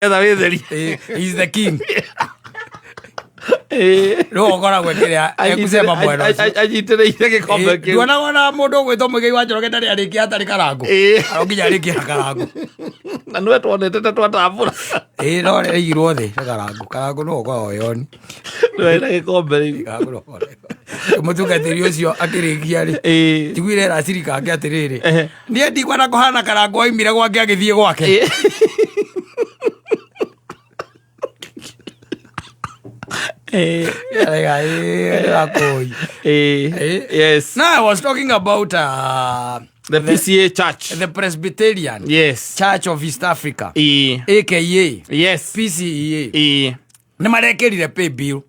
Nĩgetha wĩtherie. He's the king. Rĩu ũkoragwo kĩrĩa ekucema mwena ũcio. Anyitĩrĩire gĩkombe kĩu. Nduonaga ona mũndũ ũgwĩtwo Mũigai wa Njoroge ndarĩ arĩkia atarĩ karangũ. Aro nginya arĩkie na karangũ. Na nĩwe twonete ta twatambũra. Ĩĩ no aigirwo thĩ nĩ karangũ. Karangũ no ũkoragwo wĩ on. Nĩwe na gĩkombe rĩu. Karangũ no ũkoragwo wĩ on. Mũtungatĩri ũcio akĩrĩkia rĩ. Njiguire eracirika ake atĩrĩrĩ. Niĩ ndikwenda kũhana karangũ oimire gwake agĩthiĩ gwake. Arega, ĩĩ, ĩĩ. Yes. Now I was talking about The PCA Church. the Presbyterian Church of East Africa, aka PCEA. Nĩ marekĩrire pay bill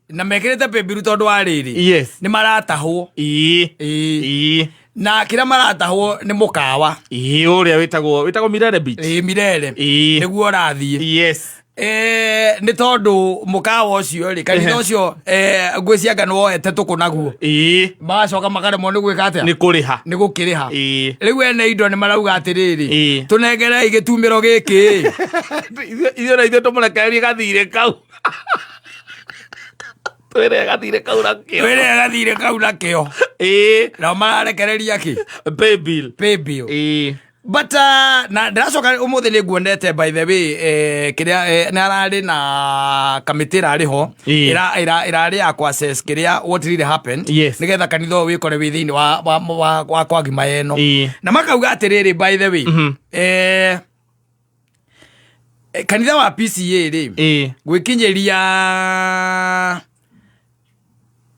na mekĩrĩte pay bill tondũ wa rĩrĩ nĩ maratahwo. Ĩĩ. Na kĩrĩa maratahwo nĩ mũkawa. Ĩĩ, ũrĩa wĩtagwo Mirere Beach. Ĩĩ, Mirere. Nĩguo ũrathiĩ. Nĩ tondũ mũkawa ũcio rĩ, kanitha ũcio, ngwĩciria nĩ woete tũkũ naguo. Magacoka makaremwo nĩ gwĩka atĩa? Nĩ kũrĩha. Nĩ gũkĩrĩha. Rĩu ene indo nĩ marauga atĩrĩrĩ, tũnengerei gĩtumĩro gĩkĩ. Ithuĩ na ithuĩ tũmũrekererie gathirĩ kau. Twĩre gathirĩ kau nakĩo. Twĩre gathirĩ kau nakĩo. Nao mararekereria kĩ? Pay bill. Pay bill. But na ndĩracoka ũmũthĩ nĩ nguonete, by the way, kĩrĩa nĩ ararĩ na kamĩtĩ ĩrarĩ ho ĩrarĩ ya kũ assess kĩrĩa what really happened nĩgetha kanitha ũyũ wĩkore wĩ thĩinĩ wa kwagima ĩno. Na makauga atĩrĩrĩ, by the way, kanitha wa PCA rĩ, gwĩkinyĩria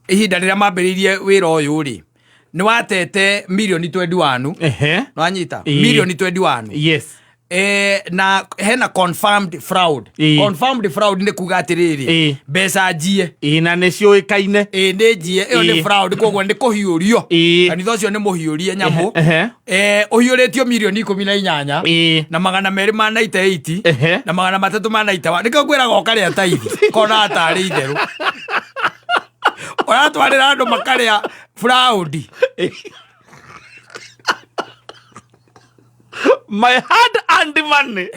ihinda rĩrĩa mambĩrĩirie wĩra ũyũ rĩ, nĩ watete mirioni 21. Nwanyita? Mirioni 21. Na hena confirmed fraud. Confirmed fraud nĩ kuga atĩrĩrĩ, mbeca njie. Ĩĩ, na nĩ ciũĩkaine. Ĩ, nĩ njie, ĩyo nĩ fraud, koguo nĩ kũhiũrio. Kanitha ũcio nĩ mũhiũrie nyamũ. Ũhiũrĩtio mirioni 18 na 298 na 391. Nĩkĩo ngwĩraga ũkarĩa taithi kona tarĩ itherũ ũratwarĩra andũ makarĩa fraud. My hard earned money.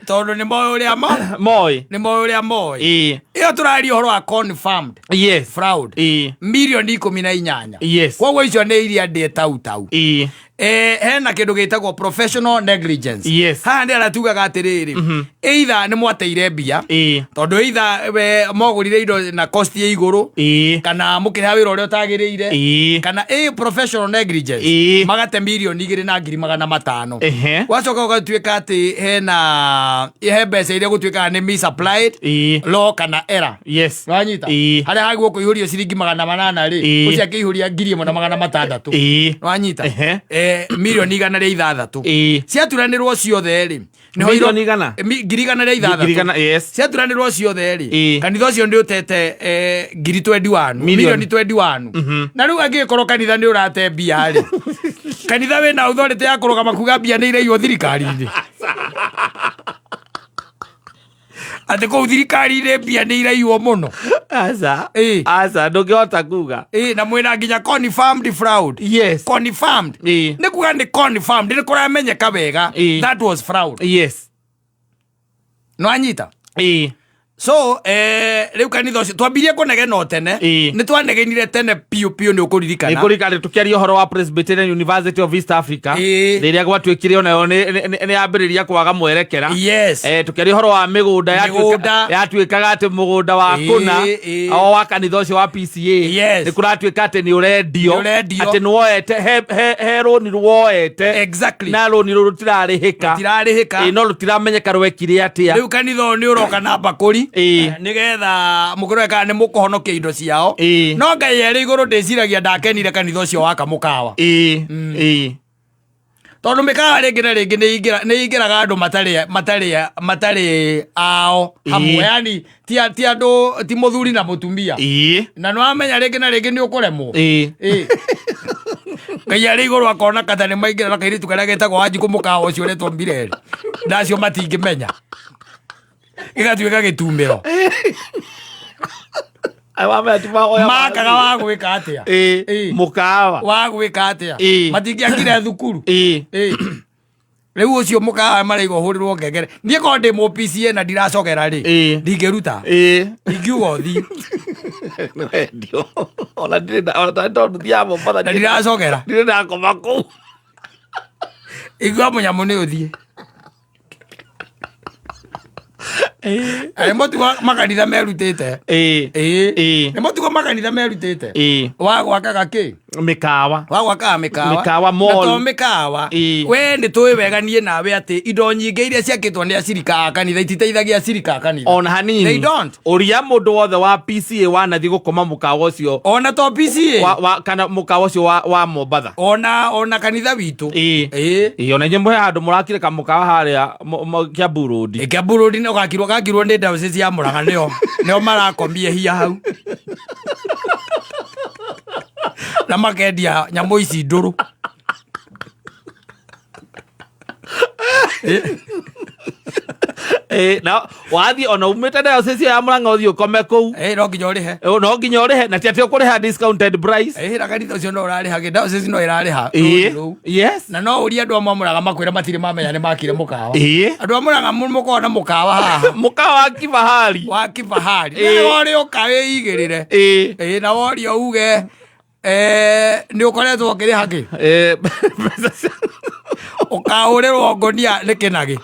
Tondũ nĩ moĩ ũrĩa mo Moĩ. Nĩ moĩ ũrĩa moĩ. Ĩyo tũraria ũhoro wa confirmed fraud, mirioni 18. Koguo icio nĩ iria ndĩe tau tau. Hena kĩndũ gĩtagwo professional negligence. Haha nĩ arĩa tugaga atĩrĩrĩ, either nĩ mwateire mbia, tondũ either we mogũrire indo na cost ya igũrũ, kana mũkĩrĩha wĩra ũrĩa ũtagĩrĩire, kana ĩ professional negligence, magate mirioni 2 na ngiri 500. Gwacoka gũgatuĩka atĩ hena he mbeca iria gũtuĩkaga nĩ misapplied law kana error. Wanyita? Harĩa hagwo kũihũrio ciringi 800 rĩ, ũcio akĩihũria 1600. Wanyita? Mirioni 106 ciaturanĩrwo ciothe rĩ, nĩho Mirioni igana? Ngiri igana rĩa Ngiri ithathatũ. igana, yes. Ciaturanĩrwo ciothe rĩ, kanitha ũcio nĩ ũtete ngiri 21. Mirioni. Mirioni 21. Na rĩu angĩgĩkorwo kanitha nĩ ũrate mbia rĩ, kanitha wĩna authority ya kũrũgama kuga mbia nĩ iraiywo thirikari-inĩ, atĩ kũu thirikari-inĩ mbia nĩ iraiywo mũno? Aca. Aca, ndũngĩhota kuga. Ĩ, na mwĩna nginya confirmed fraud. Confirmed nĩ kuga nĩ confirmed, nĩ kũramenyeka wega that was fraud. Nĩwanyita? So rĩu kanitha ũcio twambirie kũnegena o tene. Nĩ twanegenire tene piũ piũ, nĩ ũkũririkana. Nĩkũrikana tũkĩaria ũhoro wa Presbyterian University of East Africa, rĩrĩa gwatuĩkire onayo nĩ yambĩrĩria kwaga mwerekera. Tũkĩaria ũhoro wa mĩgũnda Mĩgũnda. Yatuĩkaga atĩ mũgũnda wa kũna o wa kanitha ũcio wa PCA nĩ kũratuĩka atĩ nĩ ũrendio. Nĩ ũrendio. Atĩ nĩ woete he rũni rwoete na rũni rũrũ rũtirarĩhĩka. Rũtirarĩhĩka. Ĩĩ, no rũtiramenyeka rwekire atĩa. Rĩu kanitha ũyũ nĩ ũroka na mbakũri nĩgetha mũkĩrore kana nĩ mũkũhonokia indo ciao. No Ngai erĩ igũrũ, ndĩciragia ndakenire kanitha ũcio waka mũkawa, ĩĩ ĩĩ tondũ mĩkawa rĩngĩ na rĩngĩ nĩ ingĩraga andũ matarĩ ao hamwe. Yani ti andũ, ti mũthuri na mũtumia. Na nĩ wamenya rĩngĩ na rĩngĩ nĩ ũkũremwo. Ĩĩ. Ngai arĩ igũrũ akona kata nĩ maingĩra na kairĩtu karĩa getagwo Wanjikũ mũkawa ũcio ũretwo Mbireri, na acio matingĩmenya, gĩgatuĩka gĩtumĩro. Wamenya ti mahoya. Makaga wa gwĩka atĩa? Mũkawa. Wa gwĩka atĩa? Matingĩakire thukuru. Ĩĩ. Rĩu ũcio mũkawa maraiga ũhũrĩrwo ngengere. Niĩ korwo ndĩ mũ PCA na ndiracogera rĩ, ndingĩruta. Ingiuga ũthiĩ. Nĩ wendio. Ona ndirĩ na ona tondũ thiaga Mombatha. Na ndiracogera. Ndirĩ ndakoma kũu. Igua mũnyamũ nĩ ũthiĩ. Nĩ mũtugo makanitha merutĩte. Nĩ mũtugo makanitha merutĩte. Wa gwakaga kĩ? Mĩkawa. Wa gwakaga mĩkawa. Mĩkawa, mall. Na to mĩkawa. We nĩ tũĩ wega niĩ nawe atĩ indo nyingĩ iria ciakĩtwo nĩ acirika a kanitha ititeithagia acirika a kanitha. Ona hanini. They don't. Ũria mũndũ wothe wa PCA wanathiĩ gũkoma mũkawa ũcio. Ona to PCA. Kana mũkawa ũcio wa Mombatha. Ona kanitha witũ. Ĩĩ. Ona inyuĩ mũhe handũ mũrakire kamũkawa harĩa Kiambu Road. Kiambu Road nĩ gakirwo nĩ diocese ya Murang'a nĩo marakomie hia hau. Na makendia nyamũ ici ndũrũ. Na wathiĩ ona umĩte diocese ya Murang'a ũthiĩ ũkome kũu. No nginya ũrĩhe. No nginya ũrĩhe, na ti atĩ ũkũrĩha discounted price. Na kanitha ũcio no ũrarĩha, kĩ diocese no ĩrarĩha. Rũu. Yes. Na no ũrie andũ amwe a Murang'a makwĩre matirĩ mamenya nĩ makire mũkawa. Andũ a Murang'a mũkoragwo na mũkawa haha. Mũkawa wa kifahari. Wa kifahari. Na ũrĩ ũka wĩigĩrĩre. Na worio uge nĩ ũkoretwo ũkĩrĩha kĩ? Mbeca cia- Ũkahũrĩrwo ngonia nĩ kĩnagĩ.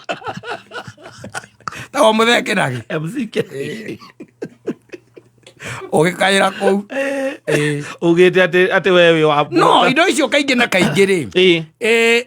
Tagwo mũthee kĩnagĩ. MC Kĩnagĩ. Ũgĩkaĩra kũu. Ugĩte atĩ we wĩ wa No, indo icio kaingĩ na kaingĩ rĩ.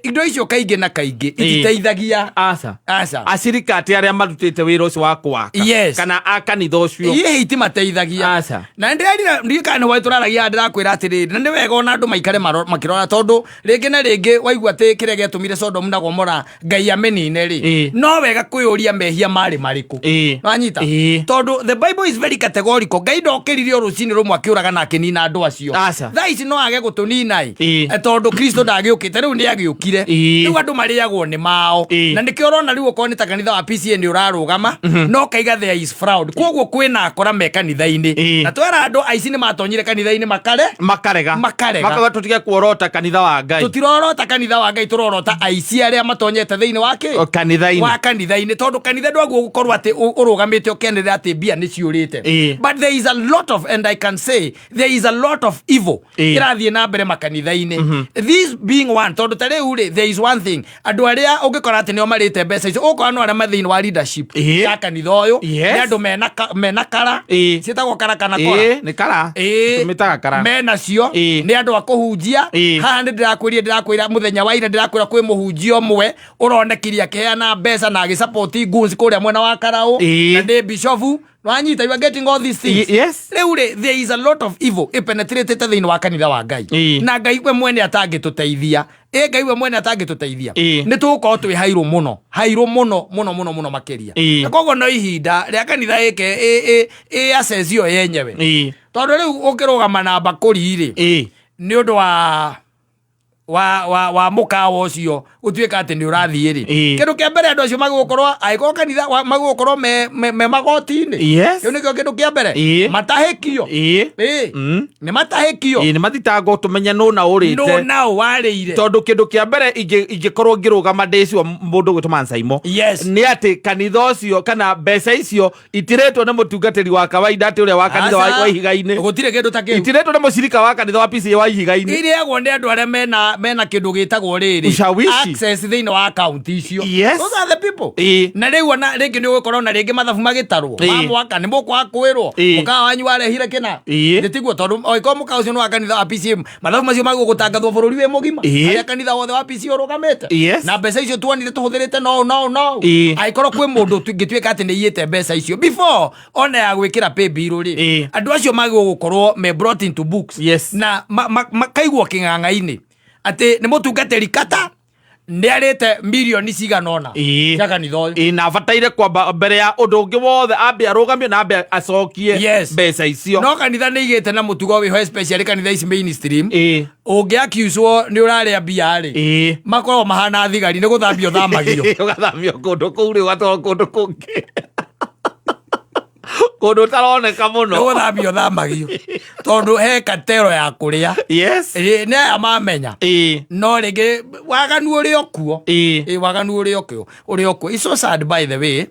Indo icio kaingĩ na kaingĩ ititeithagia. Aca. Aca. Acirika atĩ arĩa marutĩte wĩra ũcio wa gwaka. Yes. Kana a kanitha ũcio. Iye itimateithagia. Aca. Na ndĩrerira ndiũĩ kana nĩ hwaĩ tũraragia ndĩrakwĩra atĩrĩrĩ, na nĩ wega ona andũ maikare makĩrora tondũ rĩngĩ na rĩngĩ waigua atĩ kĩrĩa gĩatũmire Sodom na Gomora Ngai amĩnine rĩ, no wega kwĩyũria mehia marĩ marĩkũ. Wanyita? Tondũ the Bible is very categorical. Ngai ndokĩrire o rũcinĩ rũmwe akĩũraga na akĩnina andũ acio. Aca. Thaa ici no age gũtũnina ĩ. Tondũ Kristo ndagĩũkĩte, rĩu nĩ agĩũkire. Rĩu andũ marĩagwo nĩ mao. Na nĩkĩo ũrona rĩu okorwo nĩ ta kanitha wa PCA nĩ ũrarũgama, no kaiga there is fraud. Koguo kwĩna akora me kanitha-inĩ. Na twera andũ aici nĩ matonyire kanitha-inĩ makare Makarega. Makarega. Makauga tũtige kuorota kanitha wa Ngai. Tũtirorota kanitha wa Ngai, tũrorota aici arĩa matonyete thĩinĩ wa kĩ? O kanitha-inĩ. Wa kanitha-inĩ. Tondũ kanitha ndwaguo gũkorwo atĩ ũrũgamĩte ũkenere atĩ mbia nĩ ciũrĩte. But there is a lot of, and I can say, there is a lot of evil ĩrathiĩ na mbere makanitha-inĩ. This being one, tondũ ta rĩu rĩ, there is one thing. Andũ arĩa ũngĩkora atĩ nĩo marĩte mbeca icio, ũgũkora no arĩa me thĩinĩ wa leadership ya kanitha ũyũ, nĩ andũ mena kara, ciĩtagwo kara kana kora? Nĩ kara. Tũmĩtaga kara. Menacio, nĩ andũ a kũhunjia. Haha nĩ ndĩrakwĩrire, ndĩrakwĩra mũthenya wa ira, ndĩrakwĩra kwĩ mũhunjia ũmwe ũronekire akĩheana mbeca na agĩsupport goons kũrĩa mwena wa Karaũ, na nĩ bishofu. Wanyita, you are getting all these things. Yes. Rĩu rĩ, there is a lot of evil ĩpenetratĩte thĩinĩ wa kanitha wa Ngai. Na Ngai we mwene atangĩtũteithia. Ngai we mwene atangĩtũteithia. Nĩ tũgũkorwo twĩ hairũ mũno. Hairũ mũno, mũno, mũno, mũno makĩria. Na koguo no ihinda rĩa kanitha ĩke, ĩ assess yo yenyewe. Tondũ rĩu ũkĩrũgama na mbakũri rĩ, nĩ ũndũ wa mũkawa ũcio ũtuĩka atĩ nĩ ũrathiĩ rĩ. Kĩndũ kĩa mbere andũ acio magũkorwo, angĩkorwo kanitha magũkorwo me magoti-inĩ. Kĩu nĩkĩo kĩndũ kĩa mbere. Matahĩkio. Nĩ matahĩkio. Nĩ mathitangwo tũmenye nũ na ũrĩte. Nũ na ũ warĩire. Tondũ kĩndũ kĩa mbere ingĩkorwo ngĩrũgama ndĩcio mũndũ gwĩtwo Mansaimo. Nĩ atĩ kanitha ũcio kana mbeca icio itiretwo nĩ mũtungatĩri wa kawaida atĩ ũrĩa wa kanitha wa ihiga-inĩ. Gũtirĩ kĩndũ ta kĩu. Itiretwo nĩ mũcirika wa kanitha wa PCA wa ihiga-inĩ. Irĩagwo nĩ andũ arĩa mena kĩndũ gĩtagwo rĩrĩ. Ushawishi. Access thĩinĩ wa account icio. Yes. Those are the people. Na rĩu ona rĩngĩ nĩ ũgũkorwo na rĩngĩ mathabu magĩtarwo. Ma mwaka nĩ mũkwaga kwĩrwo. Mũkawa wanyu warehire kĩna. Nĩ tiguo tondũ angĩkorwo mũkawa ũcio nĩ wa kanitha wa PCA, mathabu macio magũgũtangathwo bũrũri wĩ mũgima. Harĩa kanitha wothe wa PCA ũrũgamĩte. Na mbeca icio tuonire tũhũthĩrĩte no no no. Angĩkorwo kwĩ mũndũ ũngĩtuĩka atĩ nĩ aiyĩte mbeca icio before ona ya gwĩkĩra pay bill rĩ, andũ acio magĩrĩirwo gũkorwo me brought into books. Na makaigwo kĩng'ang'a-inĩ atĩ nĩ mũtungatĩri kata nĩ arĩte mirioni cigana ũna cia kanitha ũyũ. Na abataire kwamba mbere ya ũndũ ũngĩ wothe ambe arũgamio na ambe acokie mbeca icio. No kanitha nĩ igĩte na mũtugo wĩho, especially kanitha ici mainstream. Ũngĩ accuswo nĩ ũrarĩa mbia rĩ, makoragwo mahana thigari, nĩ gũthambio thamagio. Ũgathamio kũndũ kũu rĩ, ũgatwarwo kũndũ kũngĩ. Kũndũ ũtaroneka mũno. Nĩ gũthambio thamagio tondũ he katero ya kũrĩa. Yes. Ĩ, nĩ aya mamenya. No rĩngĩ waganu ũrĩ o kuo. Ĩ, waganu ũrĩ o kuo, ũrĩ o kuo. It's so sad, by the way,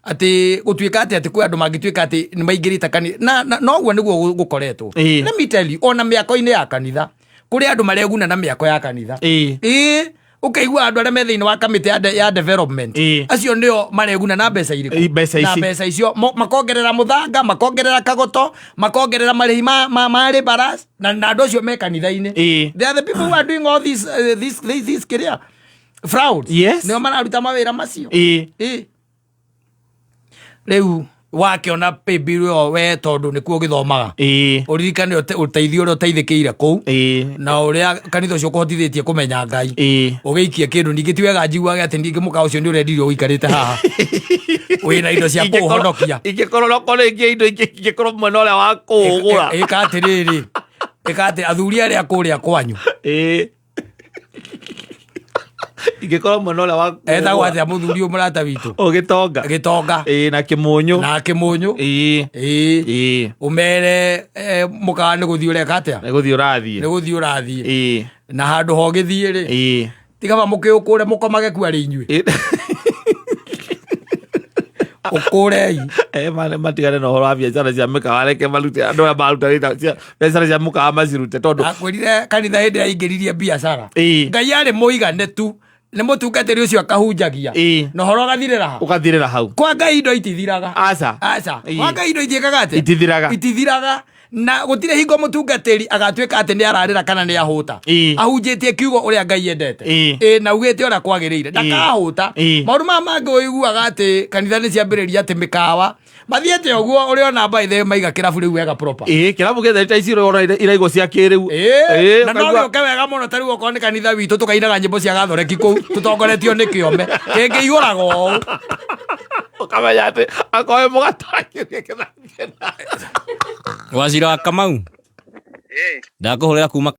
atĩ gũtuĩka atĩ kwĩ andũ mangĩtuĩka atĩ nĩ maingĩrĩte kanitha na noguo nĩguo gũkoretwo. Let me tell you, ona mĩako-inĩ ya kanitha kũrĩ andũ mareguna na mĩako ya kanitha. Ĩ, ũkaigua andũ arĩa me thĩinĩ wa kamĩtĩ ya development, acio nĩo mareguna na mbeca irĩkũ? Ĩ, mbeca Na ici. mbeca icio makongerera mũthanga, makongerera kagoto, makongerera marĩhi ma laborers, na andũ acio me kanitha-inĩ. They are the people who are doing all this, this kĩrĩa fraud. Nĩo mararuta mawĩra macio. Ĩ. Rĩu wakĩona paybill ĩyo we tondũ nĩkuo ũgĩthomaga, ũririkane ũteithio ũrĩa ũteithĩkĩire kũu na ũrĩa kanitha ũcio ũkũhotithĩtie kũmenya Ngai, ũgĩikie kĩndũ. Ningĩ ti wega njiguage atĩ ningĩ mũkawa ũcio nĩ ũrendirio ũikarĩte haha wĩna indo cia kũũhonokia. Ingĩkorwo no rĩngĩ indo ingĩkorwo mwena ũrĩa wa kũũgũra. Ĩka atĩrĩrĩ, ĩka atĩ athuri arĩa kũrĩa kwanyu. Ingĩkorwo mwena ũrĩa wa Etagwo atĩa mũthuri ũyũ mũrata witũ? O Gĩtonga. Gĩtonga. Ĩ, na Kĩmũnyũ. Na Kĩmũnyũ. Ĩ. Ĩ. Ũmere mũkawa nĩ gũthiĩ ũreka atĩa? Nĩ gũthiĩ ũrathiĩ. Nĩ gũthiĩ ũrathiĩ. Na handũ ho ũgĩthiĩ rĩ, tiga ba mũkĩũkũre mũkomage kuo arĩ inyuĩ. Ũkũrei. Matigane na ũhoro wa biacara cia mĩkawa, reke marute andũ arĩa maruta wĩra biacara cia mũkawa macirute tondũ Akwĩrire kanitha hĩndĩ ĩrĩa aingĩririe biacara, Ngai arĩ mũigane tu nĩ mũtungatĩri ũcio akahunjagia na ũhoro ũgathirĩra ha? Ũgathirĩra hau. Kwa Ngai indo itithiraga. Aca. Aca. Kwa Ngai indo itiĩkaga atĩa? Itithiraga. Itithiraga, na gũtirĩ hingo mũtungatĩri agatuĩka atĩ nĩ ararĩra kana nĩ ahũta. Ahunjĩtie kiugo ũrĩa Ngai endete. Ĩ, na ugĩte ũrĩa kwagĩrĩire, ndakahũta. Maũndũ maya mangĩ ũiguaga atĩ kanitha nĩ ciambĩrĩria atĩ mĩkawa mathiĩte ũguo ũrĩona by the way maiga kĩrabu rĩu wega proper. Ĩ, kĩrabu gĩothe ta ici ũrona iraigwo cia kĩrĩu. Na no gĩũke wega mũno. Ta rĩu okorwo nĩ kanitha witũ tũkainaga nyĩmbo cia gathoreki kũu tũtongoretio nĩ kĩome kĩngĩihũraga ũũ. Ũkamenya atĩ akorwo mũgatangĩria kĩthangena. Wacira wa Kamau. Ndakũhũrĩra kuma.